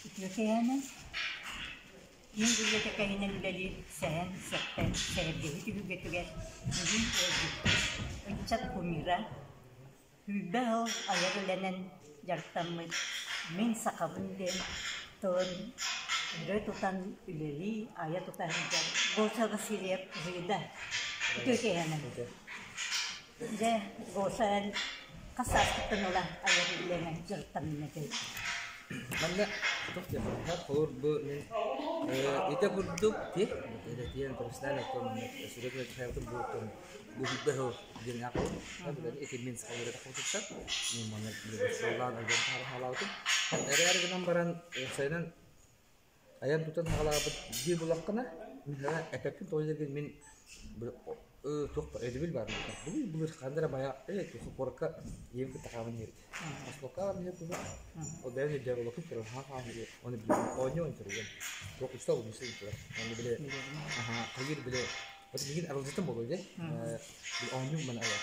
Үтүө киэһэнэн. Мин библиотекаһынан үлэлиир Сэһэн Сэппэн сэһэргэһии түһүлгэтигэр бүгүн ыалдьыппыт ыччат кумира, Сүүрбэ сыл айар үлэнэн дьарыктаммыт «Мин сахабын» диэн тылын өрө тутан үлэлии, айа-тута сылдьар Гоша Васильев Жида. Үтүө киэһэнэн. Дьэ, Гоша эн хас сааскыттан ыла айар үлэнэн дьарыктаннын этэй? Манна туох диэн барар, холобур бу мин ити курдук ти этиэн профессиональный бу бу сүүрбэ сыл диэн аҕабын ити мин сахалары тахсыбытыттан мин манна сыллаан өлгөн хаалаабытым эрээри гынан баран уопсайынан айан тутан хаалаабыт дии булаххына мин эппэппин тоҕо диэн мин туох өйдөбүл баар былыр былыр ханна эрэ байа куоракка ийэм кытта хааман иһэбит Оскуолка иһэр курдук ол бэйэм өйдөөх олохпун көрөн ону билигин оонньуу оонньуу туох уста улуса турар ону били хайыр били вот билигин арылдьытым буолуо дии оонньуу маны айар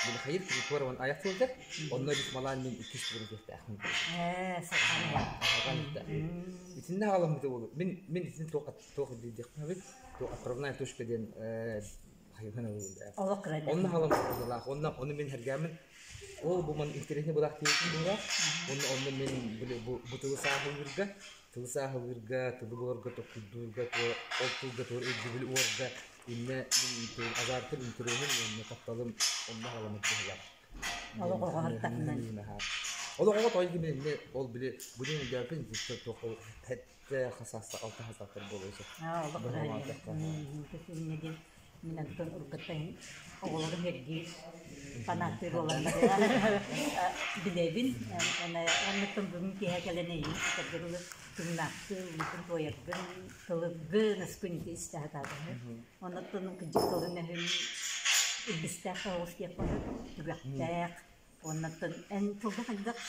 били хайыр туора уон айах сылдьар онно бит малаан мин иккис тугун диэхтээхпин итиннэ халаммыта буолу мин мин итини туох туох диэхпин туох отправная точка диэн онно халаммыт онно ону мин хэргээмин Ол бу ман интэриэһинэй былаах тиийбитин быһыылаах. Уонна онно мин били бу бу тылы сааһылыырга, тылы сааһылыырга, тылы буларга, толкуйдуурга, ол тылга туор өйдөбүл уорга иннэ мин азартым, интэриэһим уонна тапталым онно халаммыт быһыылаах. Олох оҕо артахынан. Олох оҕо той гимин инне ол били бу диэн өйдөөппүн туох хэттэ хасаста алта хасааттар буолуо сөп. Олох диэн Мин онтон уруккуттан оҕолорум эргиир фанаттыы буолан билэбин. Оннуттан бүгүн киэһэ кэлэн эйигин этэргэ дылы тыыннаахтыы, уутун туойаргын, тылыгын, ыскын ити истэ сатаатаҕым. Оннуттан кырдьык тылын-өһүн илбистээх соҕус диэххэ сөп, түгэхтээх. Уоннаттан эн тылга хайдах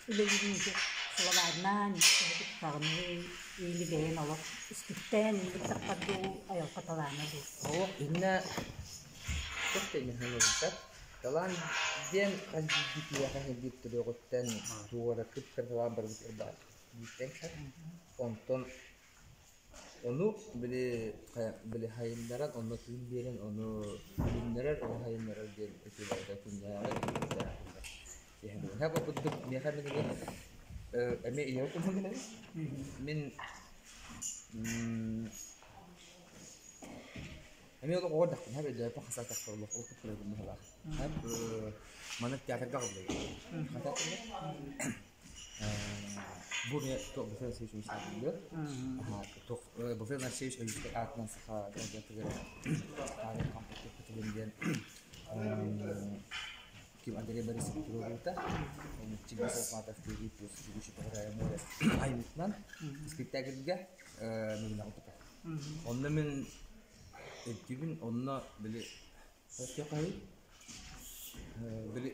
үлэлиигин ити сылабаарнаан, туттаҕыный, или бэйэн олох үстүктээн ылбыттаххар дуу, айылҕа талаана дуу? Олох иннэ туох диэн саныыбыттар. Талаан диэн хас биирдии киһиэхэ иһиллиир төрүөҕүттэн туора кып-кыра талаан барбыт элбэх бииртэн Онтон Ону били били хайыннаран, онно тыын биэрэн, ону үүннэрэр, ону хайыннарар диэн этиилэргэ күннээҕи Бу курдук миэхэ билигин эмиэ ийэм курдук гынабын. Мин эмиэ олох оҕо эрдэхпинэ өйдөөппүн хасаатахпар олох ол курдук быһыылаах. Маннык театрга аҕаллыбыт. Бу эмиэ Бафен Алексеевич Устаабыллыыр. Бафен Алексеевич Ойуунскай аатынан саха газетыгар диэн ким Андрей Борисов туруоруута Чингис Айтматов Киһи плюс Бегущий по краю моря айымньытынан испиктээкилгэ мин оҕотута. Онно мин өйдүүбүн, онно били били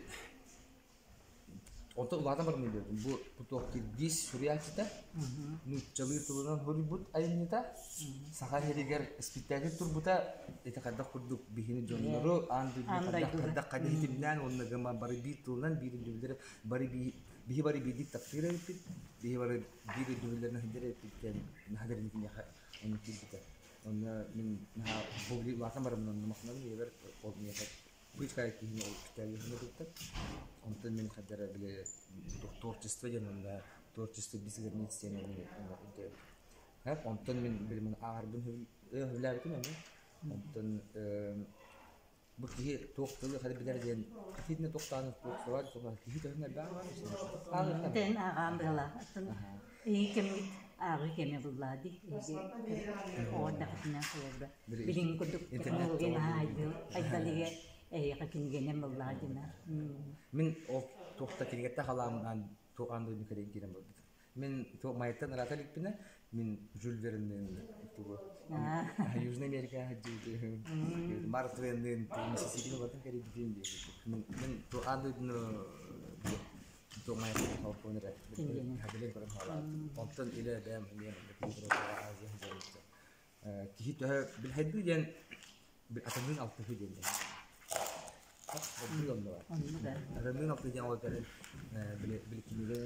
Онтон улаатан баран өйдөөтүм, бу туох киргиз суруйааччыта, нууччалыы тылынан суруйбут айымньыта, Саха сиригэр испиктээкил турбута ити хайдах курдук биһини дьоннору аан дойдуну хайдах хайдах хайдах ситимнээн уонна гыма бары биир тылынан биир өйдөбүллэри бары биһи бары биирдик таптыыр эбиппит, биһи бары биир өйдөбүллэрин сылдьар эбиппит диэн наһаа дириҥ киниэхэ оннук киирбитэ. Онно мин наһаа бу улаатан бараммын онно махтанабын ийэбэр ол миэхэ Быычкай киһини кэтэһиэххэ кытта. Онтон мин хайдара били творчество диэн онно творчество без границ диэн онно өйдөөбүтүм. Онтон мин били мин ааҕарбын сөбүлээбитим эмиэ. Онтон бу киһи туох тылы хары билэр диэн итиннэ туохтааны туох сылаар киһи төһөн элбэх ааҕар. Тэн ааҕаан быһалаах. Эһиги кэмҥит ааҕыы кэмэ буллаа дии. Эһиги оҕо эрдэххитинэ холобура билиҥҥи курдук технология наһаа айдалыга эһиэхэ кинигэнэн буллаа дина. Мин ол туохта кинигэттэн халаамнаан туох аан дойдуну кэлин киирэн барбытым. Мин туох Майаттан ыраата иликпинэ, мин Жюль Вернныын тугу Южная Америка Марк Твенныын Миссисиппини батын кэрийбитим диэбит. Мин туох аан дойдуну Онтон илэ бэйэм эмиэ киһи төһө билһэйдии диэн атынныын алтыһыы диэн. Оннук ээ. Атынныын алтыһан ол кэлин били били кинигэ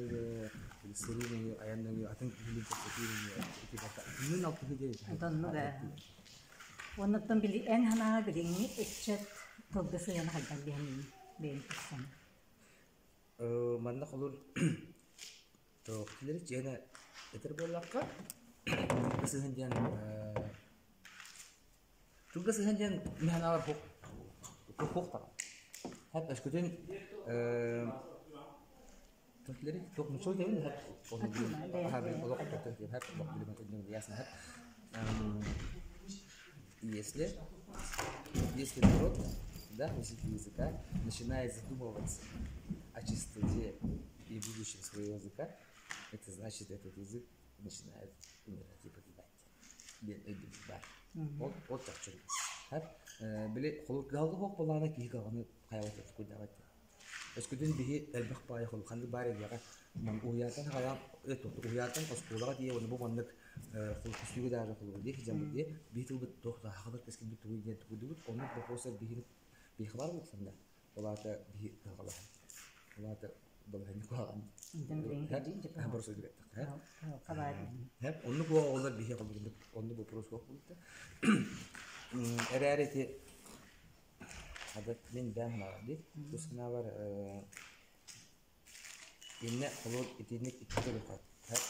били сырыы нөҥүө айан нөҥүө атын киһилиин кэпсэтии нөҥүө ити барыта атынныын алтыһыы диэн Оннук ээ. Уоннаттан били эн санааҕа билиҥҥи ыччат тылга сыһыана хайдах диэххиний бэйэҥ тахсан. Манна холур туох дьиэни этэр буоллахха тылга сыһыан диэн тылга сыһыан диэн мин санаабар суох даҕаны. Хат өскөтүн Если, если народ, да, носитель языка, начинает задумываться о чистоте и будущем своего языка, это значит, этот язык начинает умирать и погибать. Диэн өйдөбүл баар. Ол ол чахчы. Били холур хоқ болаана киһи каҕаны хайабат куйдаабат. Өскөтүн биһи элбэх баайы ханнык баар эйгэҕэ уһуйаантан хаайан уһуйаантан оскуолаҕа тиийэ уонна бу маннык көстүүгэ даже холобур диэх дьаммыт диэ биһи тылбыт туох да хахалар кэскилбит тугуй диэн тугуйдубут оннук боппуруостар биһини биһиэхэ баар буолсаннар ол аата биһи кыһалҕалаһан ол аата балаһыанньа куһаҕан оннук оҕолор биһиэхэ оннук вопрос буолбута эрээри ити Хата мин бэйэм санаабар дии. Тус санаабар иннэ холур итинник икки көрүөххэ.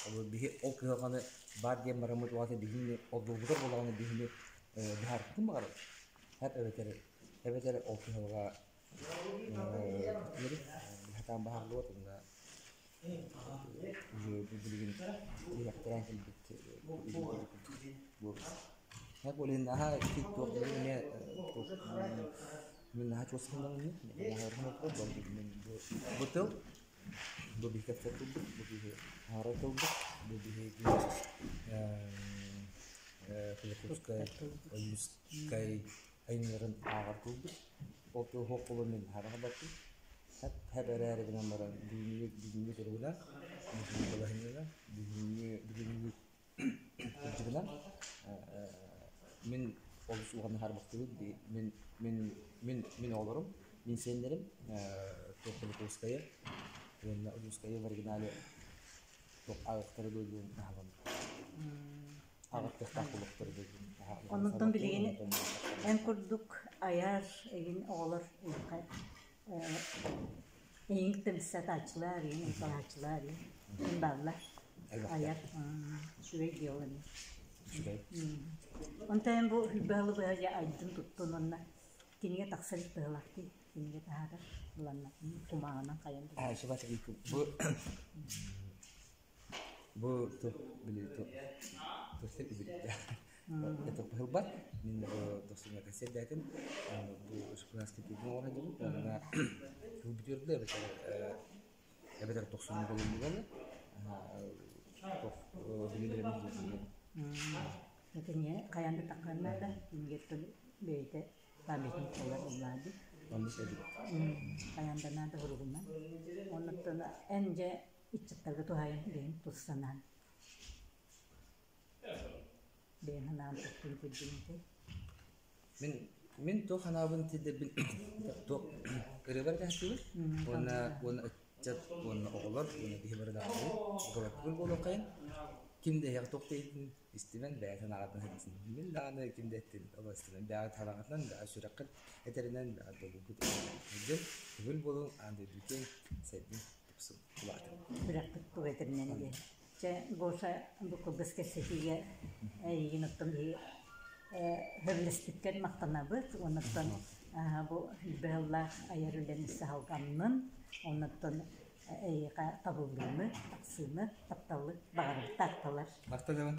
Холур биһи ол кыһалҕаны баар диэн бараммыт уота биһини ол долгутар буоллаҕына биһини быһаарбытын баҕарабыт. Хат эбэтэр эбэтэр ол кыһалҕа сатаан баһарыллыбат уонна билигин тиһэхтээн кэлбит Ол иһин наһаа ити туох эмиэ мин наһаа чугас бу тыл бу биһиги тылбыт бу биһиги аһара тылбыт бу биһиги Кулаковскай Ойуунускай айымньыларын ааҕар тылбыт ол тыл суох буолан мин аһара баттым хэп эрээри гынан баран бүгүҥҥү бүгүҥҥү туругунан бүгүҥҥү балаһыанньанан бүгүҥҥү бүгүҥҥү Кырдьыгынан, мин олус улаханнык хаарбахтыыбын. Мин мин мин мин оҕолорум, мин сиэннэрим туох Кулаковскайы уонна Ойуунускайы в оригинале туох ааҕыахтара дуо диэн аһабын. Ааҕыахтаах буолуохтара дуо диэн Оннуттан билигин эн курдук айар эйигин оҕолор эйиэхэ эйигин тымсатааччылар, эйигин ымсалааччылар эйигин бааллар. Айар үчүгэй дьыала эмиэ. Үчүгэй. Онтон эн бу быһалы быһа дьэ айдын туттун уонна кинигэ тахсар быһалаах дии кинигэ таһаарар ыланна кумааҕынан хайан Бу Бу тух били тух били это быһылбат мин тохсунньуга сэрдээтим бу шпионский тиһин оҥоро сылдьабыт уонна тыл бүтүөрдэ эбэтэр эбэтэр тохсунньуга ылыннылар туох билэлэрин Итини хайаан да таххыан наада кинигэттэн бэйэтэ памятник буолар ыллаады. Оннук эбит. Хайаан да наада суругунан. Оннуттан эн дьэ ыччаттарга туһаайан бэйэҥ тус санаан бэйэҥ санаан туттун тирдиммитий Мин мин туох санаабын тирдэрбин туох ырыабар этээхтиибин уонна уонна ыччат уонна оҕолор уонна биһи бары даҕаны оҕолорбут буолуоххайын ким да эһиэхэ туох да иһитин истимэн бэйэ санааҕытынан сылдьын мин даҕаны ким да эттин ол истимэн бэйэҕит санааҕытынан бэйэҕит сүрэххит этэринэн бэйэҕит долгуйгут сылдьын көҥүл буолуҥ аан дойду киэҥ сайдын Сүрэхпит тугу этэринэн диэн. Чэ, Гоша, бу кылгас кэпсэтиигэ эйигин оттон биһиги сөбүлэспиккэр махтанабыт. Оннуттан бу быһаллаах айар үлэни саһылҕаннын, оннуттан эйиэхэ табыллыыны, тахсыыны, тапталы баҕарабыт таатталар. Махтанабын.